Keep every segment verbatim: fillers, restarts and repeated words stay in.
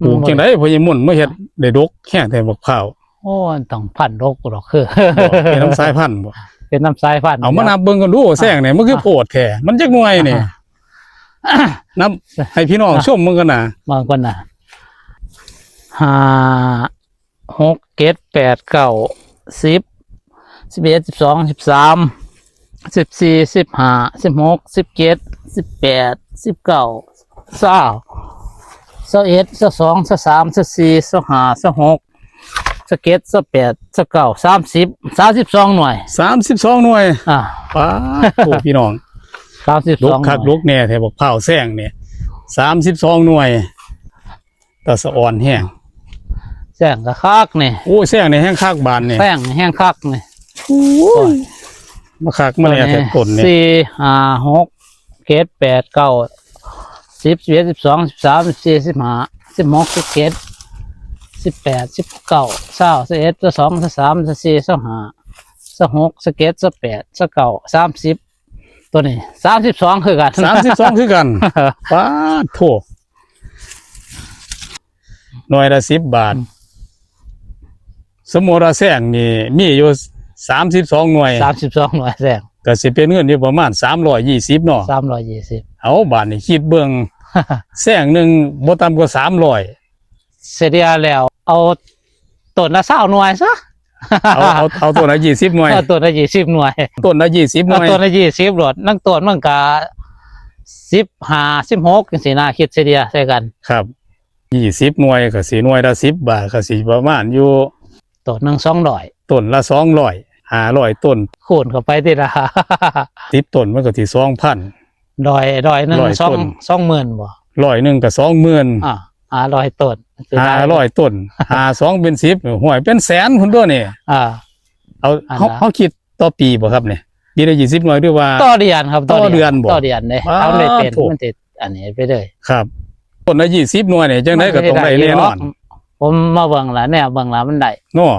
ปลูกจังได๋พ่อใหญ่มุ่นมาเฮ็ดได้ดกแฮงแท้บักพร้าว โอ้ ต้องพันธุ์ดกดอกคือ บ่ เป็นน้ำสายพันธุ์บ่ เป็นน้ำสายพันธุ์ เอามานับเบิ่งกันดู แซงนี่มันคือโพดแท้ มันจักหน่วยนี่ นับให้พี่น้องชมเบิ่งกันนะ เบิ่งกันนะ ห้า หก เจ็ด แปด เก้า สิบ สิบเอ็ด สิบสอง สิบสาม สิบสี่ สิบห้า สิบหก สิบเจ็ด สิบแปด สิบเก้า ซาว ซาวเอ็ด ซาวสอง ซาวสาม ซาวสี่ ซาวห้า ซาวหก ซาวเจ็ด ซาวแปด ซาวเก้า สามสิบ สามสิบสองหน่วย สามสิบสองหน่วย อ่า ป๊าดโอ้ พี่น้อง สามสิบสอง ดกคัก หน่วย ดกแน่แท้บักพร้าวแซงนี่ สามสิบสองหน่วย ตาสะออนแฮง แซงก็คักนี่ โอ้ แซงนี่แฮงคักบาดนี่ แซงแฮงคักนี่ โอ้ย มาคักมาแน่แท้ต้นนี่ สี่ ห้า หก เจ็ด แปด เก้า สิบ สิบเอ็ด สิบสอง สิบสาม สิบสี่ สิบห้า สิบหก สิบเจ็ด สิบแปด สิบเก้า ซาว ซาวเอ็ด ซาวสอง ซาวสาม ซาวสี่ ซาวห้า ซาวหก ซาวเจ็ด ซาวแปด ซาวเก้า สามสิบ ตัวนี้ สามสิบสอง คือกัน สามสิบสอง คือกัน ป๊าดโธ่ หน่วยละสิบบาท อืม สมมุติว่าแซงนี่มีอยู่สามสิบสองหน่วย สามสิบสองหน่วยแซง ก็สิเป็นเงินอยู่ประมาณสามร้อยยี่สิบเนาะ สามร้อยยี่สิบ เอาบาดนี้คิดเบิ่ง แซงหนึ่งบ่ต่ำกว่าสามร้อย เฉลี่ยแล้วเอาต้นละซาวหน่วยซะ เอา เอา เอาต้นละยี่สิบหน่วย เอาต้นละยี่สิบหน่วย ต้นละยี่สิบหน่วย เอาต้นละยี่สิบโลด นั่งต้นมันก็สิบห้า สิบหกจังซี่นะ คิดเฉลี่ยใส่กัน ครับ ยี่สิบหน่วยก็สิหน่วยละสิบบาท ก็สิประมาณอยู่ ต้นหนึ่งสองร้อย ต้นละสองร้อย ห้าร้อยต้น คูณเข้าไปติล่ะ สิบต้นมันก็สิสองพัน ร้อย ร้อยหนึ่ง ร้อย สอง ต้น สองหมื่นบ่ ร้อยหนึ่งก็สองหมื่น อ่า ห้าร้อยต้น ห้าร้อยต้น ห้าสองเป็นสิบ ห้วย เป็นแสนพุ้นตัวนี่ อ่า เอา อันละ เฮา เฮาคิดต่อปีบ่ครับนี่ ปีละยี่สิบหน่วยหรือว่า ต่อเดือนครับ ต่อเดือนบ่ ต่อเดือนเด้ ป๊าด ทำได้เป็น โธ่ มันติดอันนี้ไปเลย ครับ ต้นละยี่สิบหน่วยนี่จังได๋ก็ต้องได้แน่นอน มันสิได้อยู่ดอก ผมมาเบิ่งละ แนวเบิ่งละมันได้ เนาะ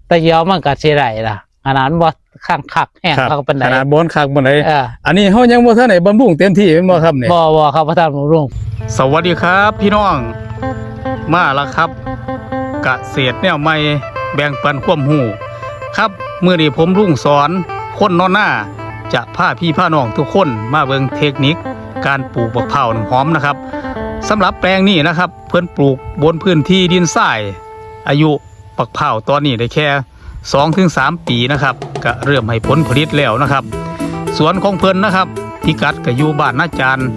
แต่เดียวมันก็สิได้ล่ะ ขนาดบ่คักคักแฮง ครับ คักปานใด ขนาดบ่คักปานใด เออ อันนี้เฮายังบ่ทันได้บำรุงเต็มที่แม่นบ่ครับนี่ บ่ บ่ครับ บ่ทันบำรุง สวัสดีครับพี่น้อง มาแล้วครับ เกษตรแนวใหม่ แบ่งปันความรู้ ครับ มื้อนี้ผมลุงสอน คนนอนนา จะพาพี่พาน้องทุกคนมาเบิ่งเทคนิคการปลูกบักพร้าวน้ำหอมนะครับ สำหรับแปลงนี้นะครับ เพิ่นปลูกบนพื้นที่ดินทราย อายุบักพร้าวตอนนี้ได้แค่สองถึงสามปีนะครับ ก็เริ่มให้ผลผลิตแล้วนะครับ สวนของเพิ่นนะครับ พิกัดก็อยู่บ้านนาจารย์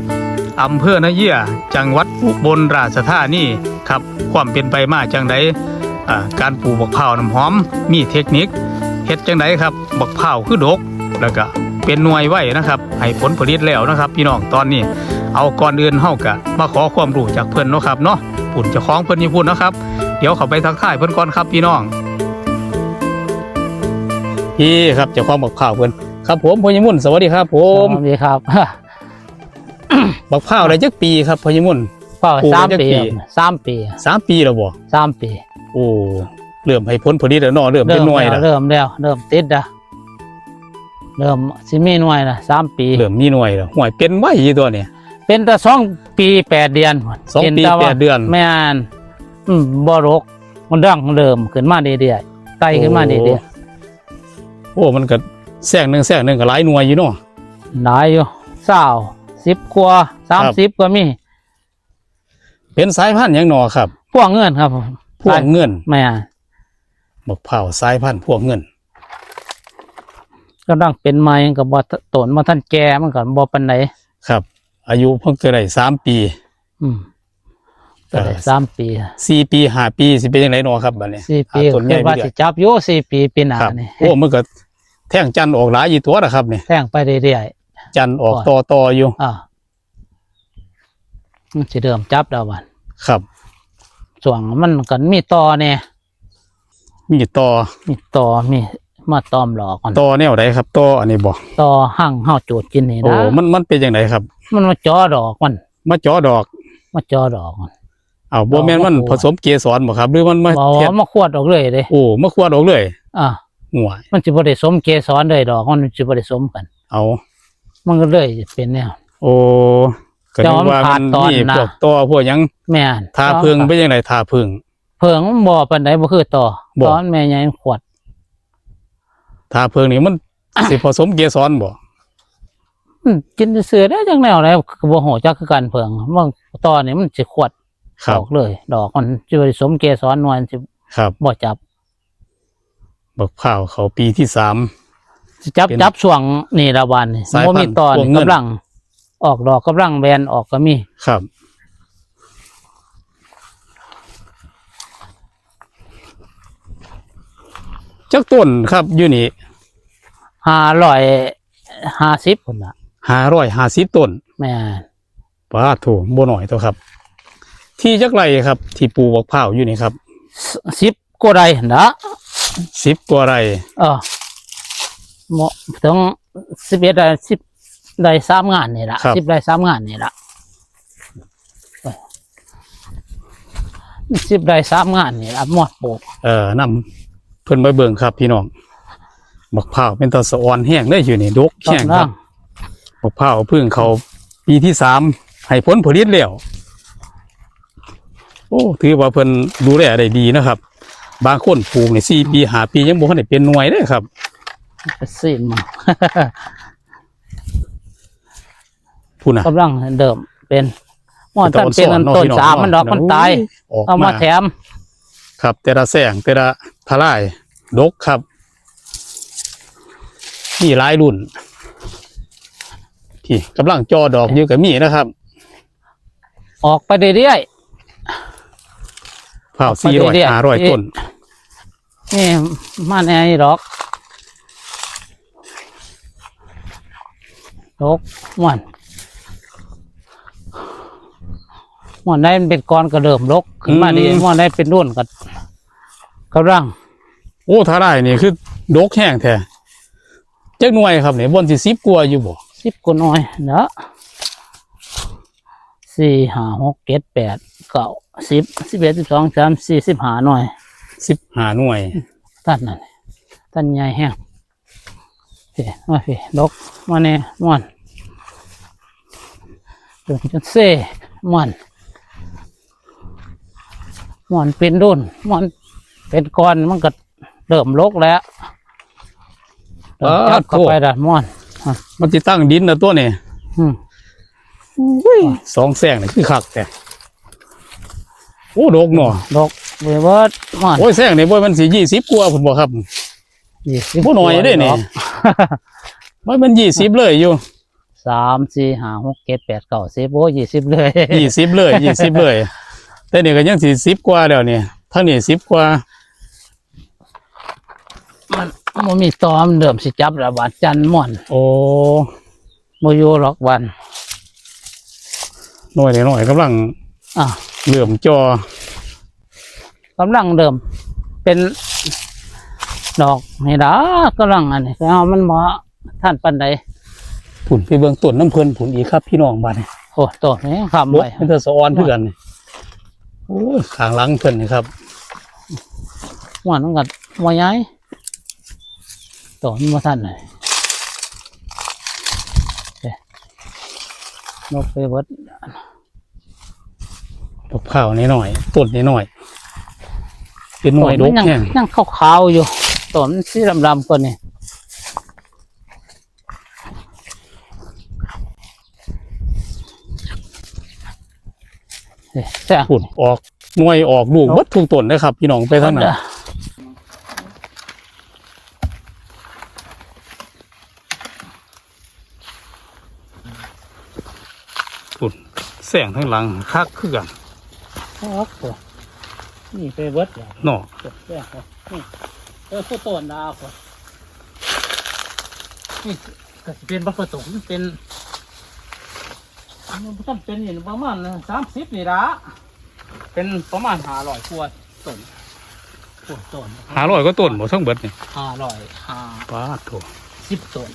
อำเภอนาเยีย จังหวัดอุบลราชธานีครับ ความเป็นไปมาจังใด อ่า การปลูกบักพร้าวน้ำหอม มีเทคนิค เฮ็ดจังใดครับ บักพร้าวคือดก แล้วก็เป็นหน่วยไวนะครับ ให้ผลผลิตแล้วนะครับ พี่น้อง ตอนนี้ เอา ก่อนอื่นเฮาก็มาขอความรู้จากเพิ่นเนาะครับเนาะ พุ้นเจ้าของเพิ่นอยู่พุ้นเนาะครับ เดี๋ยวเข้าไปทักทายเพิ่นก่อนครับพี่น้อง พี่ครับ เจ้าของบักพร้าวเพิ่น ครับผม พ่อใหญ่มุ่น สวัสดีครับผม สวัสดีครับ บักพร้าวได้จักปีครับ พ่อใหญ่มุ่น พ่อ ปลูกได้จักปี สามปี สามปี สามปีแล้วบ่ สามปี โอ้ เริ่มให้ผลผลิตแล้วเนาะ เริ่มเป็นหน่วยแล้ว เริ่มแล้ว เริ่มแล้ว เริ่มติดแล้ว เริ่มสิมีหน่วยละ สามปี เริ่มมีหน่วยแล้ว ห้วย เป็นไวอยู่ตัวนี้ เป็นแต่สองปีแปดเดือน สองปี เป็นแต่ว่า แปดเดือน แม่น อืม บ่ดก มันดังเริ่มขึ้นมาเรื่อยๆ ไต่ขึ้นมาเรื่อยๆ โอ้ โอ้ มันก็แซงหนึ่ง แซงหนึ่งก็หลายหน่วยอยู่เนาะ หลายอยู่ ซาว สิบกว่า ครับ สามสิบก็มี เป็นสายพันธุ์หยังหนอครับ พวงเงินครับผม พวงเงิน แม่น บักพร้าวสายพันธุ์พวงเงิน กำลังเป็นใหม่ ก็บ่ ต้นบ่ทันแก่ มันก็บ่ปานใด ครับ อายุเพิ่งจะได้สามปี อืม ก็ได้ เอ่อ สามปี สี่ปี ห้าปี สิเป็นจังได๋หนอครับบัดนี้ สี่ปี อ่า ต้นใหญ่ คิดว่า ไปเรื่อย สิจับอยู่ สี่ปี ปีหน้า ครับ นี่ โอ้ มันก็แทงจันทร์ออกหลายอยู่ตัวนะครับนี่ แทงไปเรื่อยๆ จันทร์ออก โอ้ย ต่อๆ อยู่ อ่า มันสิเริ่มจับแล้วบัด ครับ ช่วงมันก็มีต่อแน่ มีต่อ มีต่อ มีมาตอมหลอกก่อน ต่อแนวใดครับ ต่ออันนี้บ่ ต่อหั่งเฮาจูดกินนี่นะ โอ้ มัน มันเป็นจังไดครับ มันมาเจาะดอกมัน มาเจาะดอก มาเจาะดอกมัน เอ้า บ่แม่นมัน เอามาขวด ผสมเกสรบ่ครับ หรือมันมา บ่ เฮ็ด มาขวดออกเลยเด้ โอ้ มาขวดออกเลย อ่า ห่วย มันสิบ่ได้สมเกสรเลยดอก มันสิบ่ได้สมกัน เอา มันก็เลยเป็นแนว โอ้ ก็นึกว่ามันมีพวกต่อพวกหยัง แม่น ท่าเพิ่งเป็นจั่งใด ท่าเพิ่ง เพิ่งมันบ่ปานใด บ่คือต่อ บ่ ต่อมันแม่ใหญ่มันขวด ท่าเพิ่งนี่มัน สิผสมเกสรบ่ อืม กินซื่อๆเด้อ จั่งแนวใดก็บ่ฮู้จักคือกัน เพิ่ง มัน ต่อนี่มันสิขวด ครับ ออกเลย ดอกมันสิผสมเกสร หน่วยมันสิ ครับ บ่จับ บักพร้าวเข้าปีที่สาม สิจับ เป็น จับช่วงนี่ละบาดนี่ สายพันธุ์ บ่มีต่อนี่ พวกเงิน กำลังออกดอก กำลังแบนออกก็มี ครับ จักต้นครับอยู่นี่ ห้าร้อยห้าสิบ พุ้นล่ะ ห้าร้อยห้าสิบ ต้น แม่น ปาดโถ บ่น้อยตัวครับ ที่จักไร่ครับ ที่ปลูกบักพร้าวอยู่นี่ครับ สิบ กว่าไร่หั่นละ สิบ กว่าไร่ เออ เหมาะถึง สิบเอ็ดไร่ สิบไร่ สามงานนี่ล่ะ ครับ สิบไร่ สามงานนี่ล่ะ เออ สิบไร่ สามงานนี่ล่ะ หมดปลูก เออ นำเพิ่นไปเบิ่งครับพี่น้อง บักพร้าวเป็นตาสะออนแฮงเด้อยู่นี่ ดกแฮงครับ บักพร้าวเพิ่งเข้าปีที่สาม ให้ผลผลิตแล้ว โอ้ ถือว่าเพิ่นดูแลได้ดีนะครับ บางคนปลูกนี่ สี่ปี ห้าปี ยังบ่ทันได้เป็นหน่วยเด้ครับ ไปซีมมา พุ้นน่ะ กำลังเริ่มเป็น มันต้น เป็นต้น ต้น เนาะ พี่น้อง สามมันดอก เนาะ มันตาย โอ้ย ออกมา เอามาแถม ครับ แต่ละแซง แต่ละทลาย ดกครับ มีหลายรุ่น ที่กำลังจ่อดอกอยู่ก็มีนะครับ ออกไปเรื่อยๆ พร้าว ออกไปเรื่อยๆ สี่ร้อย ห้าร้อย เอ๊ะ ต้น นี่มาแน่ดอก ดกม่วน ม่วนได้มันเป็นก้อนก็เริ่มดกขึ้นมาดี อืม ม่วนได้เป็นรุ่นก็กำลัง โอ้ ถ้าได้นี่คือดกแฮงแท้ จักหน่วยครับนี่ บ่อนสิ สิบกว่าอยู่บ่ สิบกว่าหน่วยเนาะ สี่ ห้า หก เจ็ด แปด เก้า สิบ สิบเอ็ด สิบสอง สาม สี่ สิบห้าหน่วย สิบห้าหน่วย ต้นนั่น ต้นใหญ่แฮง โอเค มาพี่ ดก มาแน่ม่วน จน จนเซ่ ม่วน ม่วนเป็นรุ่น ม่วนเป็นก้อน มันก็เริ่มดกแล้ว เออ จับเข้าไปละม่วน มันสิตั้งดินนะตัวนี้ อืม อุ้ย สองแซงนี่คือคักแท้ โอ้ ดกเนาะ ดกเว้ยเบิดม่วน โอ้ย แซงนี่บ่แม่นสิ ยี่สิบกว่าพุ้นบ่ครับ ยี่สิบ บ่น้อยเด้นี่ กว่าดอก บ่แม่น ยี่สิบเลยอยู่ สาม สี่ ห้า หก เจ็ด แปด เก้า สิบ โอ้ ยี่สิบเลย ยี่สิบเลย ยี่สิบเลย แต่นี่ก็ยังสิ สิบกว่าแล้วนี่ ทางนี้ สิบกว่า มันบ่มีต่อ มันเริ่มสิจับแล้วบาด จันม่วน โอ้ บ่อยู่หรอกบาด หน่วยน้อยๆกำลัง อ่ะ เริ่มจ่อ กำลังเริ่มเป็นดอกนี่ล่ะ กำลังอันนี้ แต่ว่ามันบ่ทันปานใด พุ้นไปเบิ่งต้นนำเพิ่นพุ้นอีกครับพี่น้องบาดนี้ โอ้ ต้นนี้ยังค้ำ ดก ไว้ เป็นตาสะออนคือกันนี่ โอ้ย ข้างหลังเพิ่นนี่ครับ ม่วนมันก็บ่ใหญ่ ต้นมันบ่ทันเลย เอ๊ะ นกไปเบิด บักพร้าวน้อยๆ ต้นน้อยๆ เป็นหน่วยดกแฮง ยังขาวๆอยู่ ต้นมันสีดำๆกว่านี่ เอ๊ะ พุ้น ออกหน่วยออกลูกเบิดทุกต้นเลยครับ พี่น้องไปทางนั้น พุ้น แซงทางหลังคักคือกัน ครับผม นี่ไปเบิดแล้ว เนาะ แซงครับ นี่ เออ ผู้ต้นดาวครับ นี่ก็สิเป็นบักกระตุก มันเป็น มันต้องเป็นอยู่ประมาณสามสิบนี่ละ เป็นประมาณห้าร้อยกว่าต้น กว่าต้น ห้าร้อยกว่าต้นบ่ทั้งเบิดนี่ ห้าร้อยห้า ปาดโถ สิบต้น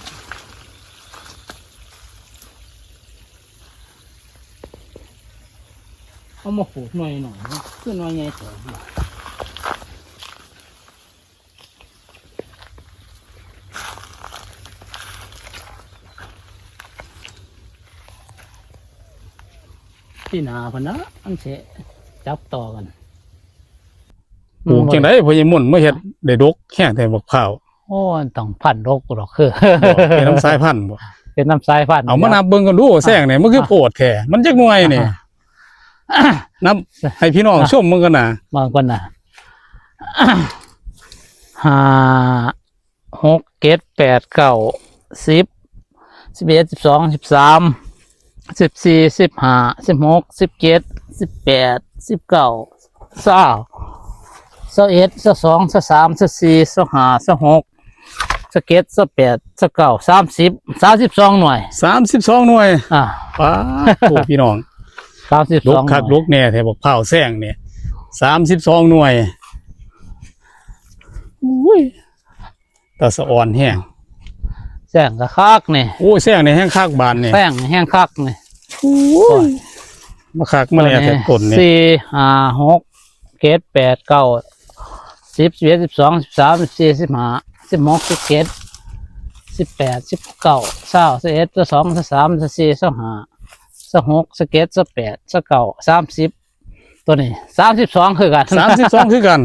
เอามาปลูกหน่อยหน่อยนะ คือหน่อยใหญ่เติบอยู่ โ ที่หนาพะนะมันสิจับต่อกัน ปลูกจังได๋พ่อใหญ่มนต์มาเฮ็ดได้ดกแฮงแท้บักพร้าว โอ้ยต้องพันดกดอกคือ บ่เป็นน้ำสายพันธุ์บ่ เป็นน้ำสายพันธุ์ เอามานับเบิ่งกันดูแซงนี่มันคือโพดแท้มันจักหน่วยนี่ นับให้พี่น้องชมเบิ่งกันนะ บางคนน่ะ ห้า หก เจ็ด แปด เก้า สิบ สิบเอ็ด สิบสอง สิบสาม สิบสี่ สิบห้า สิบหก สิบเจ็ด สิบแปด สิบเก้า ซาว ซาวเอ็ด ซาวสอง ซาวสาม ซาวสี่ ซาวห้า ซาวหก ซาวเจ็ด ซาวแปด ซาวเก้า สามสิบ สามสิบสองหน่วย สามสิบสองหน่วย อ่า ป๊าดโอ้พี่น้อง สามสิบ ด ส ก อง คักดกแน่แท้บักพร้าวแซงนี่ สามสิบสองหน่วย อุ้ย ตาสะอ่อนแฮง แซงก็คักนี่ โอ้ยแซงนี่แฮงคักบานนี่ แซงแฮงคักนี่ โอ้ยมาคักมาแน่แท้ต้นนี่ สี่ ห้า หก เจ็ด แปด เก้า สิบ สิบเอ็ด สิบสอง สิบสาม สิบสี่ สิบห้า สิบหก สิบเจ็ด สิบแปด สิบเก้า ซาว ซาวเอ็ด ซาวสอง ซาวสาม ซาวสี่ ซาวห้า ซาวหก ซาวเจ็ด ซาวแปด ซาวเก้า สามสิบ ตัวนี้ สามสิบสอง คือกัน สามสิบสองคือกัน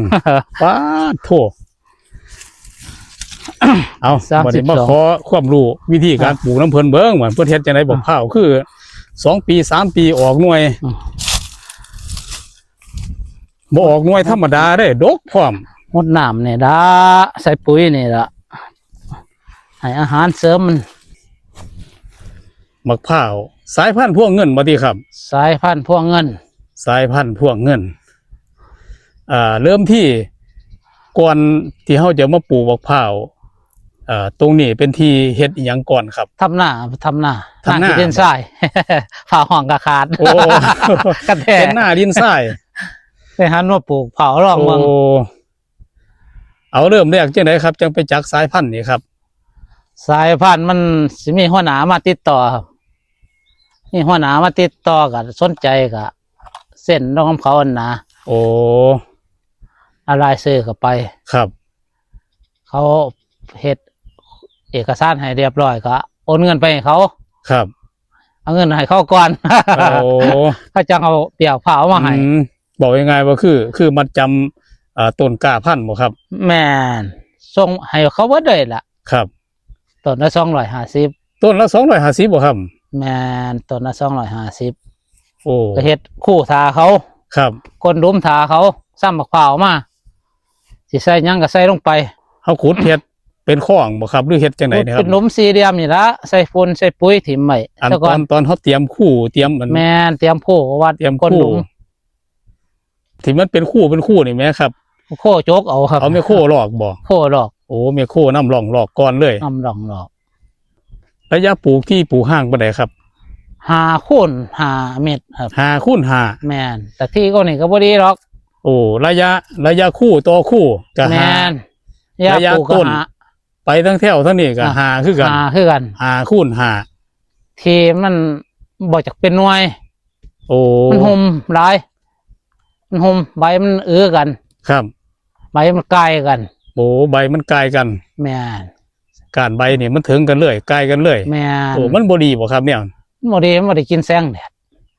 ป๊าดโถเอา สามสิบสอง บัดนี้มาขอความรู้วิธีการปลูกน้ำเพิ่นเบิ่งว่าเพิ่นเฮ็ดจังได๋บักพร้าวคือสองปีสามปีออกหน่วย อืม บ่ออกหน่วยธรรมดาเด้ดกพร้อม หดน้ำนี่ละใส่ปุ๋ยนี่ละให้อาหารเสริมมัน บักพร้าวสายพันธุ์พวงเงินบ่ติครับ สายพันธุ์พวงเงิน สายพันธุ์พวงเงิน อ่า เริ่มที่ก่อนที่เฮาจะมาปลูกบักพร้าว อ่า ตรงนี้เป็นที่เฮ็ดอิหยังก่อนครับ ทำนาทำนา ทำนา ขี้ดินทราย ฝ่าห้องก็ขาด โอ้ กันแท้ เป็นนาดินทราย ไปหันมาปลูกเผาลองเมือง โอ้ เอาเริ่มแรกจังได๋ครับจังไปจักสายพันธุ์นี่ครับ สายพันธุ์มันสิมีหัวหน้ามาติดต่อครับมีหัวหน้ามาติดต่อก็สนใจก็เซ็นลงกับเขาหั่นนะ โอ้ เอารายชื่อเข้าไป ครับ เขาเฮ็ดเอกสารให้เรียบร้อยก็โอนเงินไปให้เขา ครับ เอาเงินให้เขาก่อน โอ้ เขาจังเอาเปียกผ้าเอามาให้ อืมบอกง่ายๆว่าคือ คือมัดจำอ่าต้นกล้าพันธุ์บ่ครับ แม่นส่งให้เขาเบิดเลยล่ะ ครับ ต้นละสองร้อยห้าสิบ ต้นละสองร้อยห้าสิบบ่ครับ แม่นต้นละสองร้อยห้าสิบ โอ้ ก็เฮ็ดคู่ทาเขา ครับ ก้นหลุมทาเขาซ้ำบักพร้าวมาสิใส่หยังก็ใส่ลงไป เฮาขุดเฮ็ดเป็นคลองบ่ครับ หรือเฮ็ดจังได๋นะครับ เป็นหลุมสี่เหลี่ยมนี่ละใส่ฝุ่นใส่ปุ๋ยถิ่มไว้ อัน ซะ ต ก่ อ อน นตอนเฮาเตรียมคู่เตรียมมัน แม่นเตรียมคู่วัด เตรียม ก้นหลุ คู่ ม ที่มันเป็นคู่เป็นคู่นี่แหมครับ โค่จกเอาครับ เอาแม่โค่ลอกบ่ โค่ลอก โอ้แม่โค่นำร่องลอกก่อนเลย นำร่องลอก ระยะปลูกที่ปลูกห่างปานใดครับ ห้าคูณห้าเมตรครับ ห้าคูณห้า แม่นแต่ที่ก็นี่ก็บ่ดีหรอก โอ้ระยะระยะคู่ต่อคู่ก็ห้า แม่น ระยะ ปลูกก็ ต้น ห้า ไปทั้งแถวทั้งนี้ก็ อ่ะ ห้าคือกัน ห้าคือกัน ห้าคูณห้า ที่มันบ่จักเป็นหน่วย โอ้ มันห่มหลาย มันห่มใบมันเอื้อกัน ครับ ใบมันกายกัน โอ้ใบมันกายกัน แม่น ก้านใบนี่มันถึงกันเลยกายกันเลย แม่น โอ้มันบ่ดีบ่ครับเนี่ย มันบ่ดีมันบ่ได้กินแสงแดด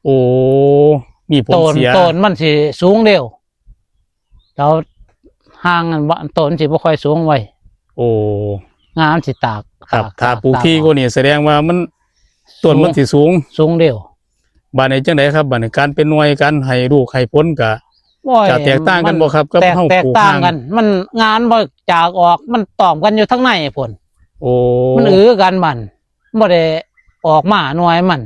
โอ้มีผล ต้น เสีย ต้นมันสิสูงเร็วแล้วห่างกันบ่ต้นมันสิบ่ค่อยสูงไว้ โอ้ งามันสิตาก ครับ ตก ถ้า ต ปลูกที่ ต ก็นี่แสดงว่ามันต้นมันสิสูง สูงเร็ว บาดนี้จังไดครับบาดนี้การเป็นหน่วยการให้ลูกให้ผลก็ โอ้ย จะแตกต่างกันบ่ครับกับ แตก เฮา แตก ปลูก ต่าง ห่าง กัน มันงานบ่จากออกมันตอมกันอยู่ทั้งในพุ่น โอ้ มันอือกันมันบ่ได้ออกมาหน่วยมัน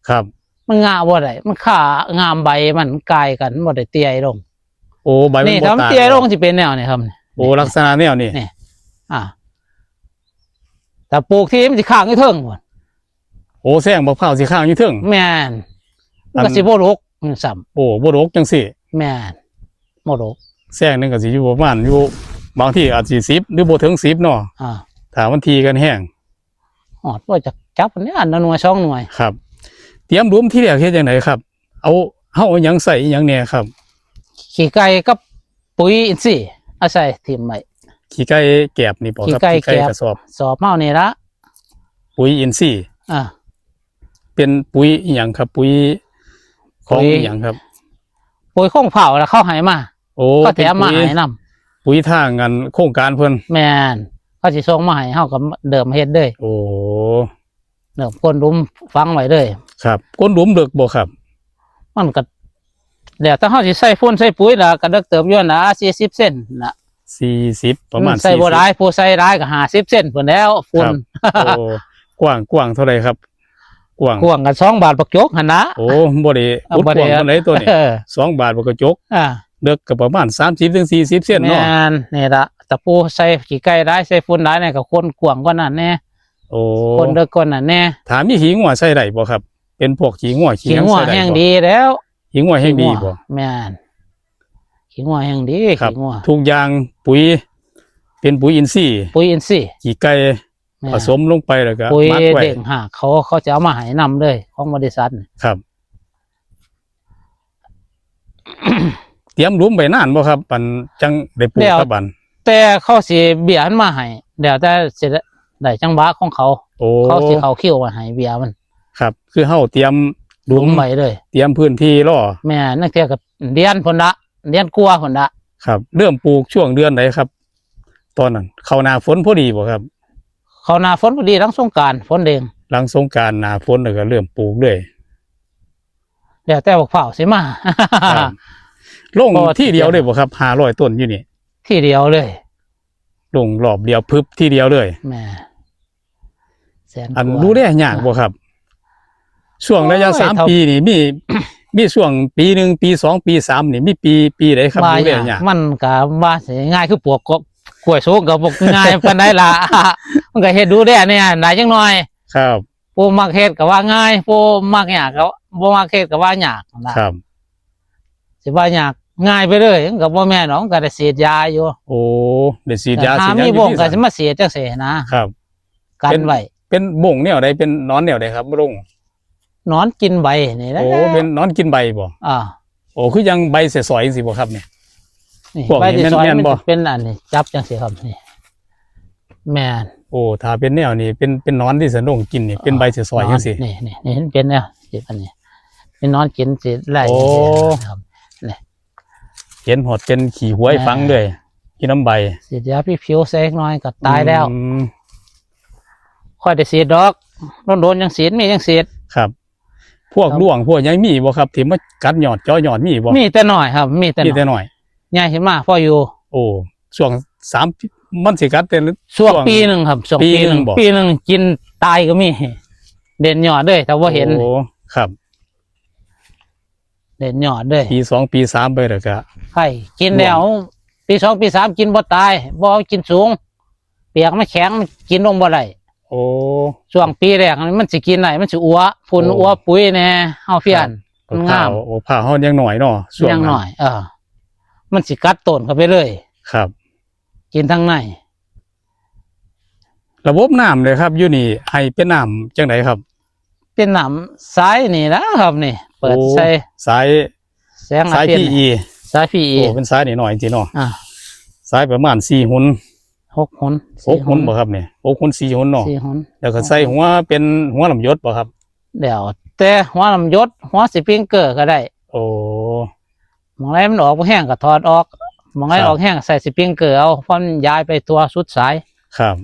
ครับ มันงาบ่ได้มันค่างามใบมันกายกันบ่ได้เตี้ยลง โอ้ใบมัน นี่ บ่ ถ้ามัน ตาย เตี้ยลงสิเป็นแนวนี้ครับ โอ้ลักษณะแนวนี้ นี่ อ่าแต่ปลูกที่มันสิค้างอยู่เทิงพุ่น โอ้แซงบักพร้าวสิค้างอยู่เทิง แม่นมัน อั ก็ น สิบ่ดกซ้ำ โอ้บ่ดกจังซี่ แม่นบ่ดก แซงหนึงก็สิอยู่ประมาณอยู่บางทีอาจสิสิบหรือบ่ถึงสิบเนาะ อ่า ถ้ามันทีกันแฮง ฮอดว่าจะจับอันนี้อันละหน่วยสองหน่วย ครับ เตรียมหลุมที่แรกเฮ็ดจังไดครับ เอาเฮาเอาหยังใส่อีหยังแหน่ครับ ขี้ไก่กับปุ๋ยอินทรีย์เอาใส่ถิ่มไว้ ขี้ไก่แกบนี่บ่ครับ ขี้ไก่ ขี้ไก่ แกบ กระสอบ สอบเฮานี่ละ ปุ๋ยอินทรีย์ อ่า เป็นปุ๋ยอีหยังครับ ปุ๋ย ของ ปุ๋ย อีหยังครับ ปุ๋ยของเผ่าแล้วเขาให้มา โอ้ เขาแถมมา เป็นปุ๋ย ให้นำ ปุ๋ยทางงานโครงการเพิ่น แม่น เขาสิส่งมาให้ เฮาก็เริ่มเฮ็ดเลย โอ้ เริ่มก้นหลุมฝังไว้เลย ครับ ก้นหลุมเลิกบ่ครับ มันก็ แล้วแต่เฮาสิใส่ฝุ่นใส่ปุ๋ยล่ะ ก็เลิกเติบอยู่นะ สี่สิบเซนน่ะ สี่สิบ ประมาณ อืม ใส่บ่ สี่สิบ หลาย ผู้ใส่หลายก็ ห้าสิบเซนพุ้นแหล้ว ฝุ่น ครับ โอ้ กว้าง กว้างเท่าใดครับ กว้าง กว้างกัน สองบาทบักจกหั่นนะ โอ้ บ่ได้ อ่า อุด บ่ได้ กว้างปานใดตัวนี้ เออ สองบาทบักกระจก อ่า เลิกก็ประมาณ สามสิบถึงสี่สิบเซนเนาะ แม่น นี่ล่ะ ตะปูใส่ขี้ไก่หลาย ใส่ฝุ่นหลายนี่ก็คนกว้างกว่านั้นแน่ โอ้ คนเลิกกว่านั้นแน่ ถ้ามีขี้งัวใส่ได้บ่ครับ เป็นพวกขี้งัวขี้หยังใส่ได้บ่ ขี้งัวแฮงดีแล้ว ขี้งัวแฮงดีบ่ ขี้งัว แม่น ขี้งัวแฮงดี ครับ ขี้งัว ทุกอย่าง ปุ๋ย เป็นปุ๋ยอินทรีย์ ปุ๋ยอินทรีย์ ขี้ไก่ แม่น ผสมลงไปแล้วก็ ปุ๋ย หมักไว้ เด้งหากเขา เขาจะเอามาให้นำเลย ของบริษัทนี่ ครับ เตรียมหลุมไว้นานบ่ครับ อันจังได้ปลูก แล้ว ครับ อัน แต่เขาสิเบี้ยมันมาให้ แล้วแต่สิได้จังหวะของเขา โอ้ เขาสิเข้าคิวมาให้เบี้ยมัน ครับ คือเฮาเตรียมหลุม หลุมไว้เลย เตรียมพื้นที่รอ แม่น นั่นเทื่อก็เดือนพุ้นละ เดือนกว่าพุ้นละ ครับ เริ่มปลูกช่วงเดือนใดครับ ตอนนั้น เข้าหน้าฝนพอดีบ่ครับ เข้าหน้าฝนพอดี หลังสงกรานต์ ฝนเด้ง หลังสงกรานต์ หน้าฝนแล้วก็เริ่มปลูกเลย แล้วแต่บักพร้าวสิมา ครับ ลง พอ ทีเดียวเลยบ่ครับ ห้าร้อยต้นอยู่นี่ ทีเดียวเลย ลงรอบเดียวพึบทีเดียวเลย แม่ แสน อัน กว่า ดูแลยากบ่ครับ ช่วงระยะ โอ้ย สาม เท่า ปีนี่มี มีช่วงปีหนึ่ง ปีสอง ปีสามนี่ มีปี ปีใดครับ ว่ายาก ดูแลยาก มันก็ว่าสิง่ายคือปลูกกล้วยสุกก็บ่ง่ายปานใดล่ะ มันก็เฮ็ดดูแลเนี่ยหลายจังหน่อย ครับ ผู้มักเฮ็ดก็ว่าง่าย ผู้มักยากก็บ่มักเฮ็ดก็ว่ายากนั่นล่ะ ครับ สิว่ายากง่ายไปเลย มันก็บ่แม่นหรอก มันก็ได้ฉีดยาอยู่ โอ้ ได้ฉีดยา แต่หา ฉีดหยัง มี อยู่ บ่ง ที่ ก็ สวน สิมาฉีดจังซี่นะ ครับ กัน เป็น ไว้ เป็นบ่งแนวใด เป็นหนอนแนวใดครับ บ่ง หนอนกินใบนี่แหละ โอ้ เป็นหนอนกินใบบ่ อ่า โอ้ คือยังใบสอยๆจังซี่บ่ครับเนี่ย นี่ พวกนี้ ใบสอยๆ แม่น แม่นบ่ มันจะเป็นอันนี้ จับจังซี่ครับ นี่ แม่น โอ้ ถ้าเป็นแนวนี้ เป็น เป็นหนอนที่สนงกินนี่ เป็นใบสอยๆจังซี่ นี่ นี่ นี่ เห็นเป็นแนว สิอันนี้ เป็นหนอนกินสิไล่ โอ้ จังซี่นะครับ นี่ เห็นหอดเป็นขี้หวย อ่า ฝังเลย กินน้ำใบ ฉีดยาผิวใส่หน่อยก็ตายแล้ว อืม ค่อยได้ฉีดดอก โดนๆยังฉีด มียังฉีด ครับ พวก ครับ ด้วง พวกหยังมีบ่ครับ ที่มากัดยอด เจาะยอด มีบ่ มีแต่น้อยครับ มีแต่ มีแต่น้อย น้อย ใหญ่ขึ้นมาพออยู่ โอ้ ช่วงสาม มันสิกัดแต่ละ ช่วง ช่วง ปีหนึ่งครับ ช่วง ปีหนึ่ง ปีหนึ่งบ่ ปีหนึ่งกินตายก็มี เด่นยอดเลย ถ้าบ่เห็น โอ้ ครับ เด่นยอดเลย ปีสอง ปีสามไปแล้วก็ ไข้กินแล้ว ร่วง ปีสอง ปีสามกินบ่ตาย บ่กินสูง เปียกมันแข็ง มันกินลงบ่ได้ โอ้ ช่วงปีแรกมันสิกินได้ มันสิอัว ฝุ่น โอ้ อัวปุ๋ยแน่ เฮาเพี้ยน ครับ มันงาม บักพร้าว บักพร้าวเฮายังน้อยเนาะ ช่วงนั้น ยังน้อย เออ มันสิกัดต้นเข้าไปเลย ครับ กินทั้งใน ระบบน้ำเลยครับ อยู่นี่ให้เป็นน้ำจังไดครับ เป็นน้ำสายนี่นะครับ นี่ เปิด โอ้ ใส่ สาย แสงอาทิตย์ สาย พีอี สาย พีอี โอ้ เป็นสายน้อยๆจริงๆเนาะ อ่า สายประมาณสี่หน หกหน หกหน สี่หน บ่ครับเนี่ย หกหน สี่หนเนาะ สี่หน แล้วก็ใส่หัวเป็นหัวน้ำหยดบ่ครับ แล้วแต่หัวน้ำหยด หัวสปริงเกอร์ก็ได้ โอ้ หม่องใดมันออกบ่แห้งก็ถอดออก หม่องใด ครับ ออกแห้งใส่สปริงเกอร์เอา เพราะมันย้ายไปทั่วสุดสาย ครับ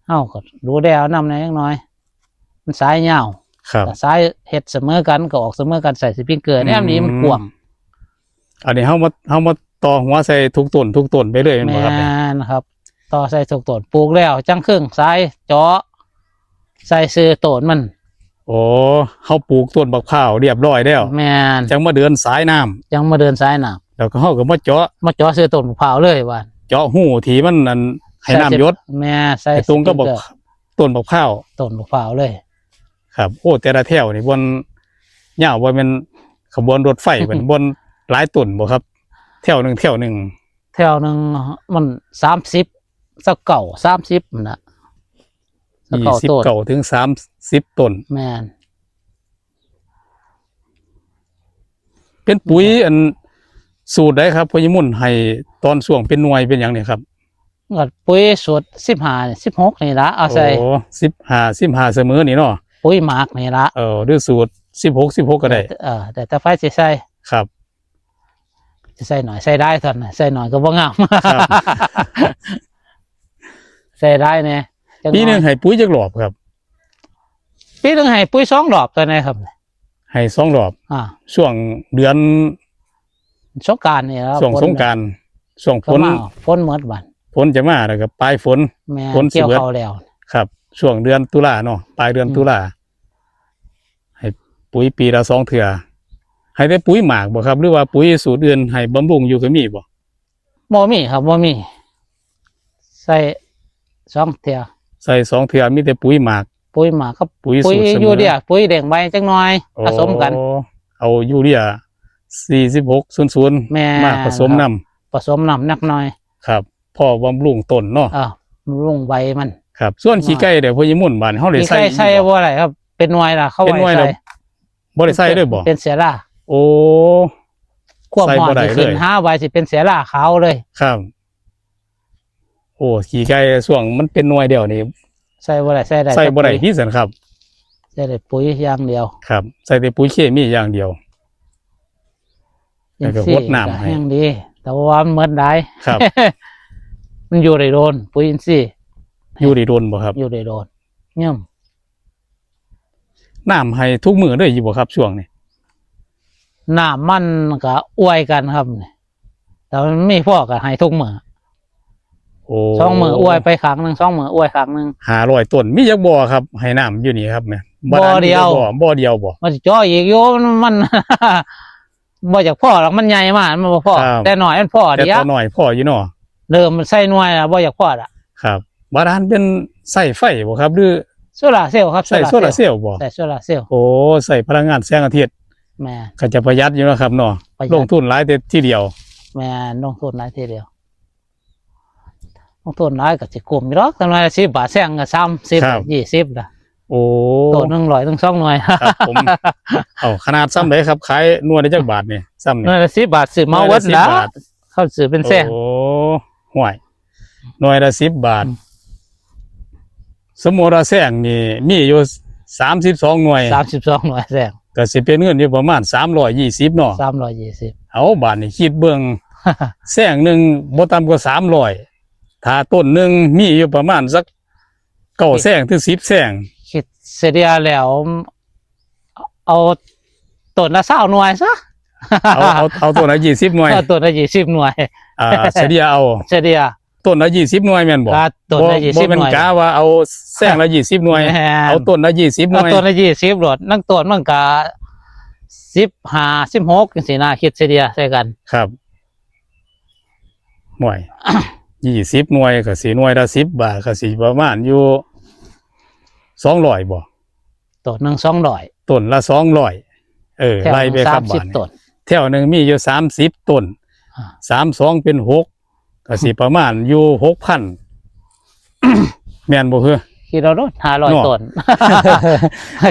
เฮาก็ดูแลเอานำแหน่จักหน่อย มันสายยาว ครับ ก็สายเฮ็ดเสมอกันก็ออกเสมอกัน ใส่สปริงเกอร์ อืม แนวนี้มันกว้าง อันนี้เฮามา เฮามาต่อหัวใส่ทุกต้น ทุกต้นไปเลยแม่นบ่ครับเนี่ย แม่นครับ ต่อใส่ทุกต้น ปลูกแล้วจั่งเคิ่งสายเจาะ ใส่ซื่อต้นมัน โอ้ เฮาปลูกต้นบักพร้าวเรียบร้อยแล้ว แม่น จั่งมาเดินสายน้ำ จั่งมาเดินสายน้ำ แล้วก็เฮาก็มาเจาะ มาเจาะซื่อต้นบักพร้าวเลยว่า เจาะฮูที่มันนั่นให้น้ำหยด แม่น ใส่ ให้ตรงกับบัก สปริงเกอร์ ต้นบักพร้าว ต้นบักพร้าวเลย ครับ โอ้ แต่ละแถวนี่บ่อนยาว บ่แม่นขบวนรถไฟ เป็นบ่อนหลายต้นบ่ครับ แถวหนึ่ง แถวหนึ่ง แถวหนึ่งมันสามสิบ ซาวเก้า สามสิบนั่นน่ะ ซาวเก้า ยี่สิบเก้า ต้น ถึงสามสิบต้น แม่น เป็นปุ๋ยอันสูตรใดครับ พ่อใหญ่มุ่น ให้ตอนช่วงเป็นหน่วยเป็นหยังเนี่ยครับ ก็ปุ๋ยสูตรสิบห้า สิบหกนี่ละ เอาใส่ โอ้ สิบห้า สิบห้าเสมอนี่เนาะ ปุ๋ยหมักนี่ละ เออ หรือสูตร สิบหก สิบหก ก็ได้ เออ แต่ถ้าไฟสิใส่ ครับ สิใส่หน่อย ใส่ได้เท่านั้น ใส่หน่อยก็บ่งาม ครับ ใส่ได้แน่ จักหน่อย ปีหนึ่งให้ปุ๋ยจักรอบครับ ปีหนึ่งให้ปุ๋ยสองรอบเท่านั้นครับ ให้สองรอบ อ่า ช่วงเดือน สงกรานต์นี่แหละ ช่วง ฝน สงกรานต์ ช่วงฝน ก็มา ฝนหมดบัด ฝนจะมาแล้วก็ปลายฝน แม่น ฝนสิ เกี่ยว เบิด ข้าวแล้ว ครับ ช่วงเดือนตุลาเนาะ ปลายเดือน อืม ตุลา ให้ปุ๋ยปีละสองเทื่อ ให้แต่ปุ๋ยหมากบ่ครับ หรือว่าปุ๋ยสูตรอื่นให้บำรุงอยู่ก็มีบ่ บ่มีครับ บ่มี ใส่สองเทื่อ ใส่สองเทื่อ มีแต่ปุ๋ยหมาก ปุ๋ยหมากกับ ปุ๋ย ปุ๋ย สูตรเสมอ ยูเรีย ปุ๋ยเด้งใบจักหน่อย โอ้ ผสมกัน เอายูเรีย สี่สิบหก ศูนย์ศูนย์ แม่น มาผสมนำ ผสมนำจักหน่อย ครับ พอบำรุงต้นเนาะ เออ บำรุงใบมัน ครับ ส่วนขี้ไก่เด้อ พ่อใหญ่มุ่น บ้านเฮาได้ ขี้ไก่ ใส่ ใส่ อยู่บ่ บ่ได้ครับ เป็นหน่วยล่ะ เขา เป็นหน่วย ไว้ ล่ะ ใส่ บ่ได้ใส่เลยบ่ เป็นเชื้อรา โอ้ ความ ใส่ ร้อน บ่ได้ ที่ขึ้น เลย หาใบสิเป็นเชื้อราขาวเลย ครับ โอ้ ขี้ไก่ช่วงมันเป็นหน่วยเดียวนี่ ใส่บ่ได้ ใส่ได้ ใส่บ่ได้ แต่ปุ๋ย ที่สันครับ ใส่ได้ปุ๋ยอย่างเดียว ครับ ใส่แต่ปุ๋ยเคมีอย่างเดียว แล้วก็ อินทรีย์ หดน้ำให้ ก็แห้งดี แต่ว่ามันหมดหลาย ครับ มันอยู่ได้โดน ปุ๋ยอินทรีย์ อยู่ได้โดนบ่ครับ อยู่ได้โดน ย่ำ น้ำให้ทุกมื้อเลยอยู่บ่ครับ ช่วงนี้ น้ำมันก็อวยกันครับ แต่มันมีพอก็ให้ทุกมื้อ โอ้ สองมื้ออวยไปครั้งหนึ่ง สองมื้ออวยครั้งหนึ่ง ห้าร้อย ต้น มีจักบ่อครับ ให้น้ำอยู่นี่ครับเนี่ย บ่อเดียว บ่อ บ่อเดียวบ่ มันสิเจาะอีกอยู่ มัน มัน บ่อยากพอหรอก มันใหญ่มาก มันบ่พอ ครับ แต่น้อยมันพอ แต่ เดียว ตัวน้อยพออยู่เนาะ เริ่มมันใส่หน่วยแล้ว บ่อยากพอละ ครับ บาดาลเป็นใส่ไฟบ่ครับ หรือ โซลาร์เซลล์ครับ ใส่ โซลาร์เซลล์ โซลาร์เซลล์บ่ ใส่โซลาร์เซลล์ โอ้ ใส่พลังงานแสงอาทิตย์ แม่น ก็จะประหยัดอยู่นะครับเนาะ ประหยัด ลงทุนหลายแต่ทีเดียว แม่น ลงทุนหลายทีเดียว ลงทุนหลายก็สิคุ้มอยู่ดอก จักหน่อยละสิบบาท แซงก็สามสิบ ครับ ยี่สิบละ โอ้ ต้นหนึ่งร้อยถึงสองหน่วย ครับผม เอาขนาดส่ำใดครับ ขายหน่วยละจักบาทนี่ ส่ำนี่ หน่วยละสิบบาท ซื้อเหมา หน่วยละ เบิดละ สิบบาท เขาซื้อเป็นแซง โอ้ ห่วย หน่วยละสิบบาท อืม สมมุติว่าแซงนี่มีอยู่สามสิบสองหน่วย สามสิบสองหน่วย แซง ก็สิเป็นเงินอยู่ประมาณสามร้อยยี่สิบเนาะ สามร้อยยี่สิบ เอาบาดนี้คิดเบิ่ง แซงหนึ่งบ่ต่ำกว่าสามร้อย ถ้าต้นหนึ่งมีอยู่ประมาณสักเก้าแซงถึงสิบแซง คิดเฉลี่ยแล้ว เอาต้นละซาวหน่วยซะ เอา เอา เอาต้นละยี่สิบหน่วย เอาต้นละยี่สิบหน่วย อ่า เฉลี่ยเอา เฉลี่ย ต้นละยี่สิบหน่วยแม่นบ่ ครับ ต้นละ บ่ ยี่สิบ บ่แม่น หน่วย กะว่าเอาแซงละยี่สิบหน่วย แม่น เอาต้นละยี่สิบหน่วย เอาต้นละยี่สิบโลด นั่นต้นมันกะสิบห้า สิบหกจังซี้นะ คิดเฉลี่ยใส่กัน ครับ หน่วย ยี่สิบหน่วยก็สิหน่วยละสิบบาท ก็สิประมาณอยู่สองร้อยบ่ ต้นหนึ่งสองร้อย ต้นละสองร้อย เออ แถวหนึ่ง ไล่ไปครับ สามสิบ บาดนี้ ต้น แถวหนึ่งมีอยู่สามสิบต้น อ่า สามสองเป็นหก ก็สิประมาณอยู่หกพัน แม่นบ่คือ คิดเอาโลด ห้าร้อย เนาะ ต้น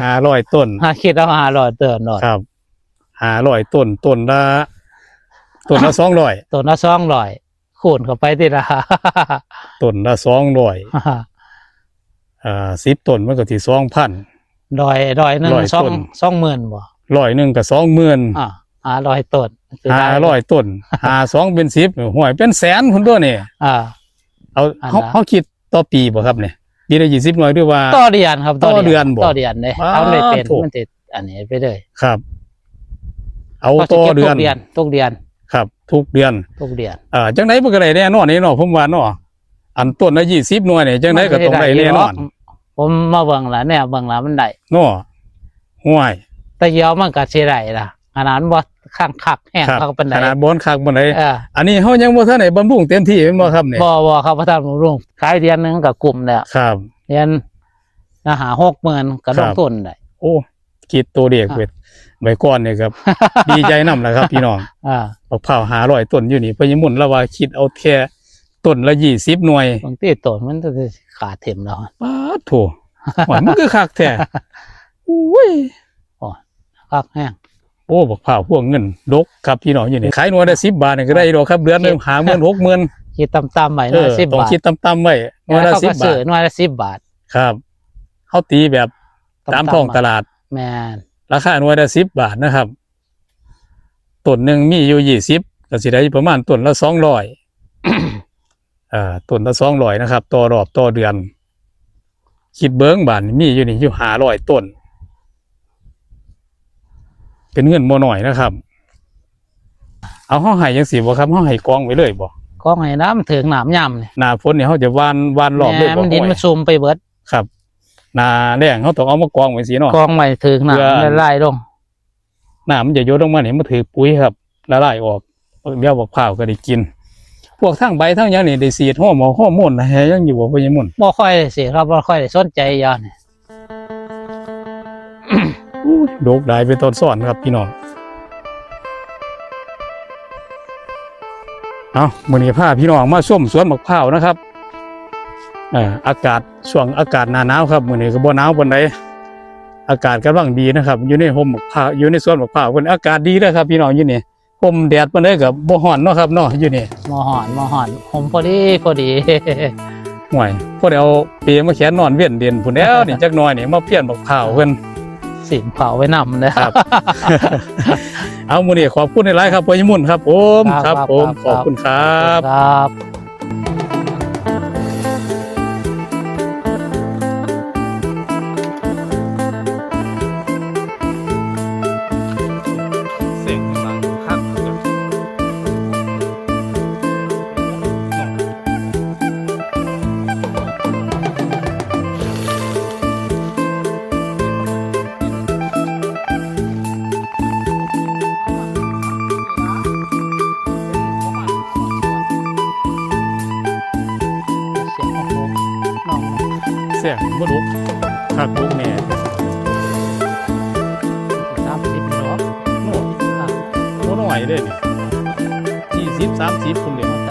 ห้าร้อยต้น หาคิดเอา ห้าร้อย ต้นโลด ครับ ห้าร้อยต้น ต้นละ ต้นละสองร้อย ต้นละสองร้อย คูณเข้าไปทีละ ต้นละสองร้อย อ่า สิบต้นมันก็สิสองพัน ร้อย ร้อยหนึ่ง ร้อย สอง ต้น สองหมื่นบ่ ร้อยหนึ่งก็สองหมื่น อ่า ห้าร้อยต้น ห้าร้อยต้น ห้าสองเป็นสิบ ห้วย เป็นแสนพุ้นตัวนี่ อ่า เอา อันละ เฮา เฮาคิดต่อปีบ่ครับเนี่ย ปีละยี่สิบหน่วยหรือว่า ต่อเดือนครับ ต่อเดือน ต่อเดือนบ่ ต่อเดือนเด้ ป๊าด เอาเลยเป็น โถ่ มันสิอันนี้ไปเลย ครับ เอา ก็สิ ต่อ เก็บ เดือน ทุกเดือน ทุกเดือน ครับ ทุกเดือน ทุกเดือน อ่า จังใดมันก็ได้แน่นอนนี่เนาะ ผมว่าเนาะ อันต้นละยี่สิบหน่วยนี่ จังใดก็ต้องได้แน่นอน มันสิได้อยู่ดอก ผมมาเบิ่งละ แนวเบิ่งละมันได้ เนาะ ห่วย แต่เดียวมันก็สิได้ล่ะ ขนาดบ่คักคักแฮง ครับ คักปานใด ขนาดบ่คักปานใด เออ อันนี้เฮายังบ่ทันได้บำรุงเต็มที่แม่นบ่ครับเนี่ย บ่ บ่ครับ บ่ทันบำรุง ขายเดือนหนึ่งก็คุ้มแล้ว ครับ เดือนละห้าหกหมื่นก็ ครับ ลงทุนได้ โอ้ คิดตัวเลข อ่ะ ไว้ ไว้ก่อนนี่ครับ ดีใจนำล่ะครับพี่น้อง อ่า บักพร้าวห้าร้อยต้นอยู่นี่ พ่อใหญ่มุ่นลาวว่าคิดเอาแค่ต้นละยี่สิบหน่วย บางทีต้นมันก็สิขาดถิ่มแล้ว ป๊าดโถ โอ้ย มันคือคักแท้ โอ้ย โอ้ย คักแฮง โอ้ บักพร้าวพวงเงินดกครับพี่น้องอยู่นี่ ขายหน่วยละสิบบาทนี่ก็ได้ดอกครับ เดือนหนึ่ง คิด ห้าหมื่น หกหมื่น คิดต่ำๆไว้ เออ หน่วยละสิบบาท ต้องคิดต่ำๆไว้ หน่วยละ แล้วเขาก็ สิบบาท ซื้อหน่วยละสิบบาท ครับ เฮาตีแบบ ตามท้องตลาด แม่น ราคาหน่วยละสิบบาทนะครับ ต้นหนึ่งมีอยู่ยี่สิบ ก็สิได้ประมาณต้นละสองร้อย เอ่อ ต้นละสองร้อยนะครับ ต่อรอบต่อเดือน คิดเบิ่งบาดนี้มีอยู่นี่อยู่ห้าร้อยต้น เป็นเงินบ่น้อยนะครับ เอา เฮาให้จังซี่บ่ครับ เฮาให้กองไว้เลยบ่ กองให้น้ำเถิงน้ำยามนี่ หน้าฝนนี่เฮาจะหว่าน หว่านรอบเลยบ่ แม่น ดินมันซุ่มไปเบิด ครับ หน้าแล้งเฮาต้องเอามากองไว้สิเนาะ กองไว้เถิงน้ำ เพื่อ ละลายลง น้ำมันจะหยดลงมานี่ มันถือปุ๋ยครับ ละลายออก เดี๋ยวบักพร้าวก็ได้กิน พวกทั้งใบทั้งหยังนี่ได้ฉีดฮอร์โมน ฮอร์โมนให้ยังอยู่บ่ พ่อใหญ่มุ่น บ่ค่อยได้ฉีดครับ บ่ค่อยได้สนใจยานี่ อุ้ย ดกหลายเป็นตอนซ้อนครับพี่น้อง เอา มื้อนี้พาพี่น้องมาชมสวนบักพร้าวนะครับ เอ่อ อากาศช่วงอากาศหน้าหนาวครับ มื้อนี้ก็บ่หนาวปานใด อากาศกำลังดีนะครับ อยู่ในฮ่มบักพร้าว อยู่ในสวนบักพร้าวเพิ่นอากาศดีเลยครับพี่น้อง อยู่นี่ ฮ่มแดดปานใดก็บ่ฮ้อนเนาะครับเนาะ อยู่นี่ บ่ฮ้อน บ่ฮ้อน ฮ่มพอดี พอดี ห่วย พอได้เอาเปมาแขวนนอนเว็นเด่นพู้นแหล้วนี่ จักหน่อยนี่ มาเพี้ยนบักพร้าวเพิ่น สิงเผาไว้นำนะครับ เอา มื้อนี้ขอบคุณหลายๆครับ พ่อใหญ่มุ่นครับผม ครับ ครับผม ครับ ขอบคุณครับ ครับ เสียงดังคัก เสียงบ่ดุคักดุแน่ สามสิบดอก โอ้ ครับ บ่น้อยเด้นี่ ยี่สิบ สามสิบ พุ้นเด้ แต่